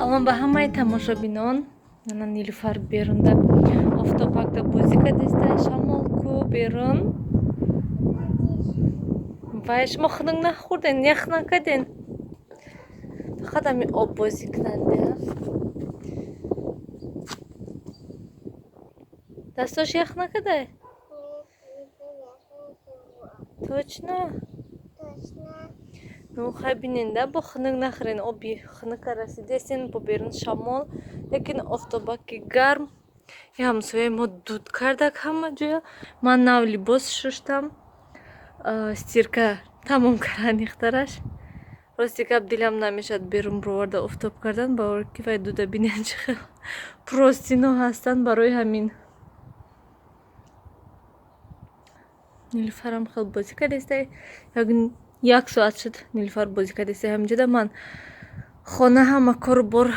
Салом ба ҳамаи тамошобинон. Ана Нилуфар берунда офтобакда бозӣ кардеста. Шамол ку берун. Вай, шумо хунук нахӯрден, ях накарден? Фақат ҳами об бозӣ кунанд. Дастош ях накардай? Точно? Ну, хай, бинен да, бо хунук нахӯрен, оби хунука расидесен, бо берун шамол, лекин офтобаки гарм. И ҳамсояи мо дуд кардак ҳама ҷоя. Ман нав либос шуштам, стирка тамом кардан ихтараш. Рости гап, дилам намешавад берун бироварда офтоб кардан, бовар ки вай дуда бинен, чӣ хел простино ҳастанд. Барои ҳамин Нилуфарам хел бозӣ кардеста. Як соат шуд, Нилуфар бозӣ кардеста ҳаминҷода. Ман хона ҳама кору бор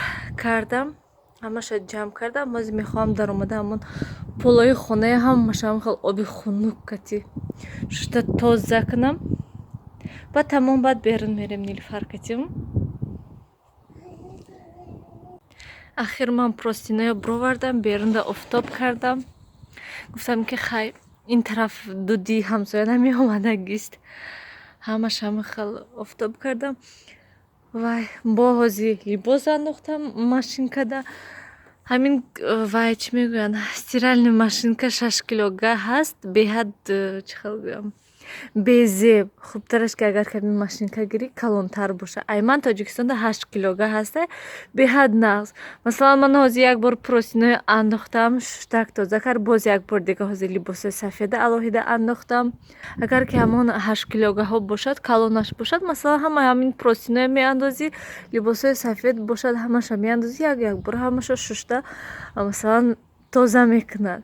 кардам, ҳамаша ҷамъ кардам. Ҳозир мехоҳам даромада ҳамон полои хонаи ҳамаша ҳам хел оби хунук кати шушта тоза кунам. Баъд тамом, баъд берун мерем Нилуфар катим. Ахир ман простиноя бировардам, берунда офтоб кардам. Гуфтам ки хай, ин тараф дуди ҳамсоя намеомадагист. Ҳамаш ҳама хел офтоб кардам. Вай, бо ҳозир либос андохтам машинкада. Ҳамин вай, чӣ мегӯянд, стиральный машинка 6 килога ҳаст, беҳад, чӣ хел гӯям, безеб. Хубтараш ки агар ками машинка гирӣ, калонтар боша. Ай ман Тоҷикистонда 8 килога ҳаста, беҳад нағз. Масалан, ман ҳозир як бор простинои андохтам, шуштак тоза кард, боз як бор дига ҳозир либосои сафеда алоҳида андохтам. Агар ки ҳамон 8 килогаҳо бошад, калонаш бошад, масалан, ҳама ҳамин простиное меандозӣ, либосҳои сафед бошад, ҳамаша меандозӣ, як як бор ҳамаша шушта, масалан, тоза мекунад.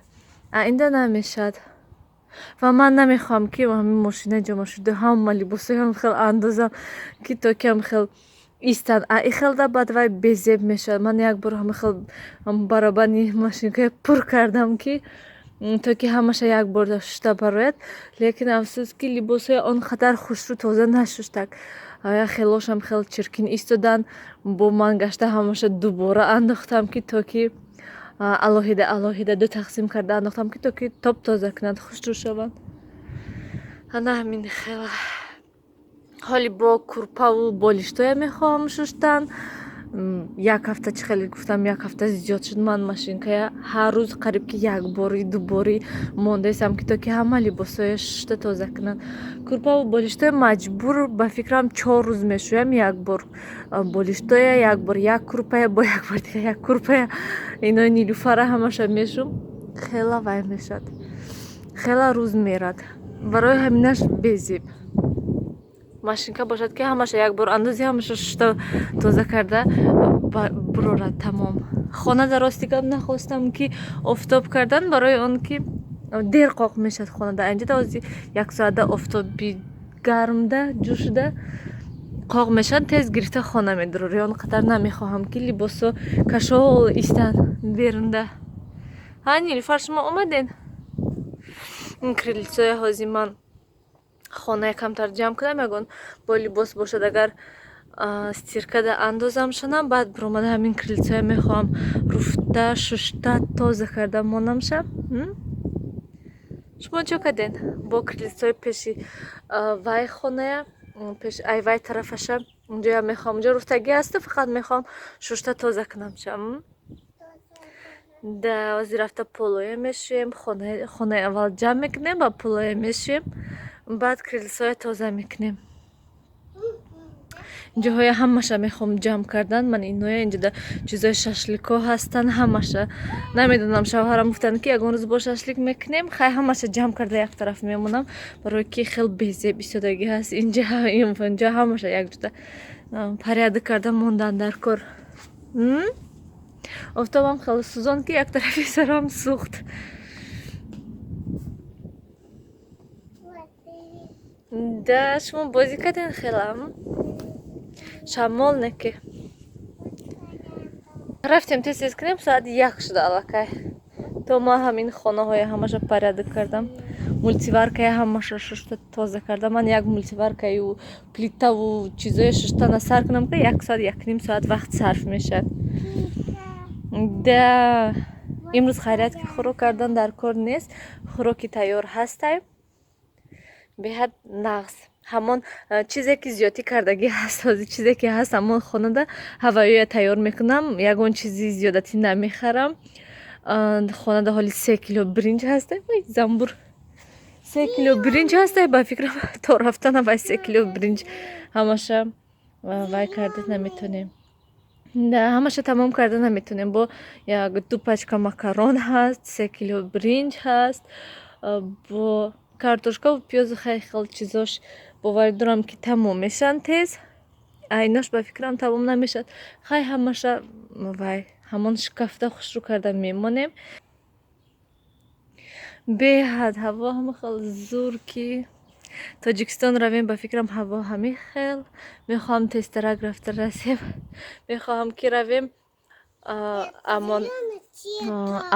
А инда намешавад. Ва ман намехоҳам, ки ҳамин мошина ҷамъашуда ҳама либосҳоям хел андозам, ки то ки ҳам хел истанд. А и хелда баъд вай безеб мешавад. Ман як бор ҳама хел барабани машинкая пур кардам, ки то ки ҳамаша як бор шушта барояд, лекин афсӯс, ки либосҳои он қадар хушрӯ тоза нашуштак. Як хелошам хел чиркин истоданд. Бо ман гашта ҳамаша дубора андохтам, ки то ки алоҳида алоҳида ду тақсим карда андохтам, ки то ки топ тоза кунанд, хушрӯ шаванд. Ана ҳамин хел. Ҳоли бо курпаву болиштоя мехоҳам шуштан. Як ҳафта, чӣ хеле гуфтам, як ҳафта зиёд шуд. Ман машинкая ҳар рӯз қариб ки якбори дуборӣ мондаистам, ки то ки ҳама либосҳоя шушта тоза кунанд. Курпаву болиштоя маҷбур, ба фикрам, 4 рӯз мешӯям як бор болиштоя, як бор як курпая, бо як бор дига як курпая. Инои Нилуфара ҳамаша мешӯм, хела вай мешавад, хела рӯз мерад. Барои ҳаминаш безеб машинка бошад, ки ҳамаша як бор андози, ҳамаша шушта тоза карда бурорад, тамом. Хонада, рости гап, нахостам ки офтоб кардан, барои он ки дер қоқ мешавад хонада. Инҷода ҳозир як соата офтоби гармда ҷӯшида қоқ мешавад, тез гирифта хона медурорӣ. Он қадар намехоҳам, ки либосо кашол истанд берунда. Ҳа, Нилуфар, шумо омаден? Ин крыльцоя ҳозир ман хоная камтар ҷамъ кунам, ягон бо либос бошад, агар стиркада андозамшонам, баъд биромада ҳамин крыльцоя мехоҳам руфта, шушта, тоза карда монамша. Шумо чо карден? Бо крыльцои пеши вай хоная, пеш ай вай тарафаша, унҷоя мехоҳам, унҷо руфтагӣ ҳасту, фақат мехоҳам шушта тоза кунамша. Да, ҳозир рафта полоя мешӯем, хонаи аввал ҷамъ мекунем ва полоя мешӯем, баъд крыльцоя тоза мекунем. Инҷоҳоя ҳамаша мехоҳам ҷамъ кардан. Ман иноя, инҷода чизои шашликҳо ҳастанд, ҳамаша намедонам. Шавҳарам гуфтанд, ки ягон рӯз бо шашлик мекунем. Хай, ҳамаша ҷамъ карда як тараф мемонам, барое ки хел безеб истодагӣ ҳаст инҷа. Инҷа ҳамаша якҷода порядок карда мондан дар кор. Офтобам хеле сӯзон, ки як тарафи сарам сӯхт. Да, шумо бозӣ карден хелам шамол не ки рафтем, тез тез кунем, соат 1 шуда аллакай. То ман ҳамин хонаҳоя ҳамаша порядок кардам, мультиваркая ҳамаша шушта тоза кардам. Ман як мультиваркаю плитаву чизоя шуштана сар кунам, ки як соат, 1.5 соат вақт сарф мешавад. Да, имрӯз хайрият, ки хӯрок кардан дар кор нест, хӯроки тайёр ҳастай, беҳад нағз. Ҳамон чизе ки зиёдтӣ кардагӣ ҳаст, ҳозир чизе ки ҳаст, ҳамон хонада ҳавоия тайёр мекунам, ягон чизи зиёдатӣ намехарам. Хонада ҳоли 3 кило биринҷ ҳастай. Ой, замбур, 3 кило биринҷ ҳастай. Ба фикрам, то рафтана вай 3 кило биринҷ ҳамаша вай карда наметонем, да, ҳамаша тамом карда наметонем. Бо як ду пачка макарон ҳаст, 3 кило биринҷ ҳаст, бо картошкаву пиёзу хеле хел чизош. Боварӣ дорам, ки тамом мешаванд тез. Айнош, ба фикрам, тамом намешавад. Хай, ҳамаша вай ҳамон шкафта хушрӯ карда мемонем. Беҳад ҳаво ҳама хел зур, ки Тоҷикистон равем, ба фикрам, ҳаво ҳамин хел. Мехоҳам тезтарак рафта расем, мехоҳам, ки равем, амон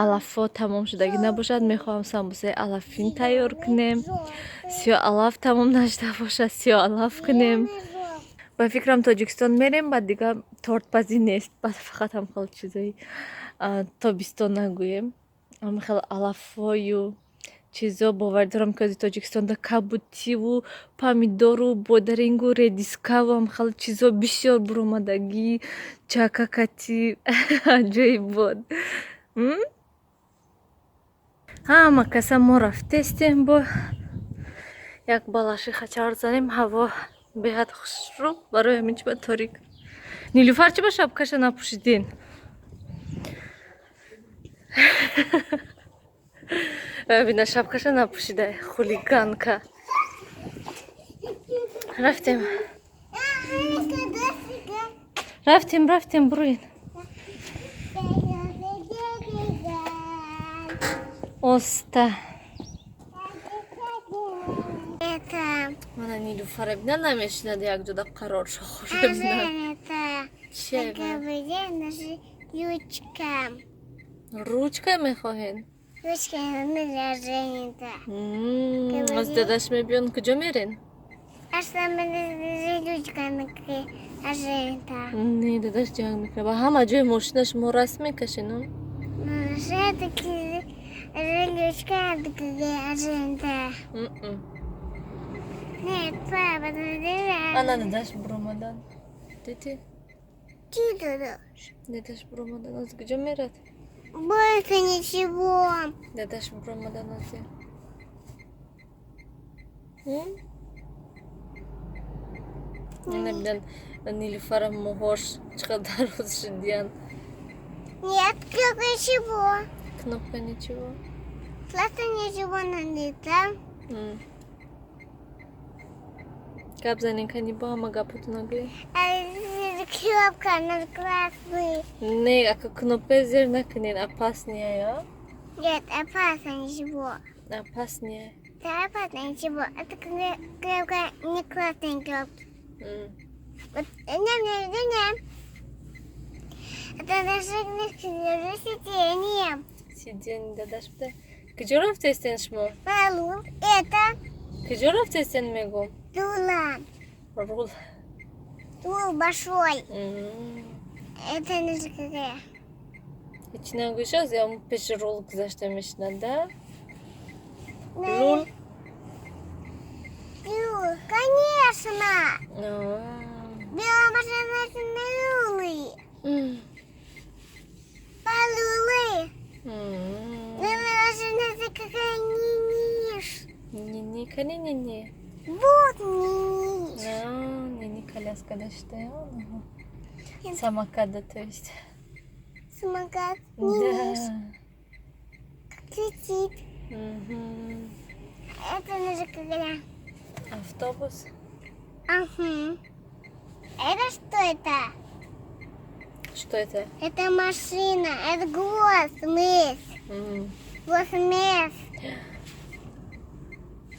алафҳо тамом шудагӣ набошад. Мехоҳам самбусаи алафин тайёр кунем, сиё алаф тамом нашуда бошад, сиё алаф кунем. Ба фикрам, Тоҷикистон мерем, баъд дига тортпазӣ нест, баъд фақат ҳам хел чизои тобистон нагӯем, ҳам хел алафҳою чизо. Боварӣ дорам, ки ози Тоҷикистонда кабутиву помидору бодарингу редискаву ҳам хел чизо бисёр буромадагӣ, чакакати аҷоиб бод. Ҳама каса мо рафтестем, бо як Балашиха чарх занем. Ҳаво беҳад хушрӯ, барои ҳамин чи ба торик. Нилюфар, чи ба шапкаша напӯшидин? Бина, шапкаша напӯшида, хулиганка. Рафтем, рафтем, рафтем, буроин оста. Мана Нилюфара бина, намешинад якҷода қарор шохоша бина. Ручка мехоҳед? Аз дадаш мебиён, куҷо мерен? Не, дадаш ҷанг мекунад, ба ҳама ҷои мошина шумо раст мекашен. Ана, дадаш буромадан, дидӣ? Дадаш буромадан, аз куҷо мерад? Больше ничего. Дадаш буромадан ази. Набидан, Нилюфара мӯҳош чӣ қадар дароз шудиян. Нет, кнопка ничего. Кнопка ничего. Просто ничего не там. Гап занен, кани, бо ҳама гапоту нагӯй. Кнопка на красный. Не, ака, кнопка зер накунен, опасния я. Нет, опасно ничего. Опаснее. Да, опасно ничего. Это кнопка не красная кнопка. Вот, не, не, не, не. Это даже сиденье. Сиденье дадаш буда. Куҷо рафтестен шумо? Балу, это. Куҷо рафтестен, мегӯм? Рула. Рул. Рул большой. Это наша какая? Ҳеҷ нагӯшоз, ям пеши рул гузашта мешинад, да? Рул? Рул, конечно. Белая машина на рулы. Балулы. Белая машина это какая ниниш. Нини, кани нини. Вот ниниш. Нини коляска дошта. Самокат, да, то есть. Самокат. Ниниш. Как летит. Это наша какая? Автобус. Ага. Это что это? Что это? Это машина. Это госмес. Госмес.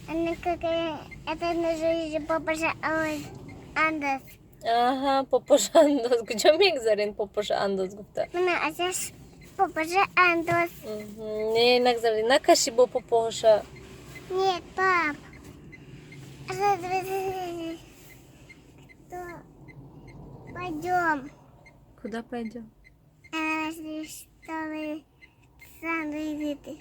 Она какая? Это наша папаша Андос. Аҳа, попоша андоз. Куҷо мегзарен, попоша андоз гуфта? Мана, азаш попаша андоз. Не, нагзари, накаши бо попоша. Нет, пап. Пойдем. Куда пойдем? Надо.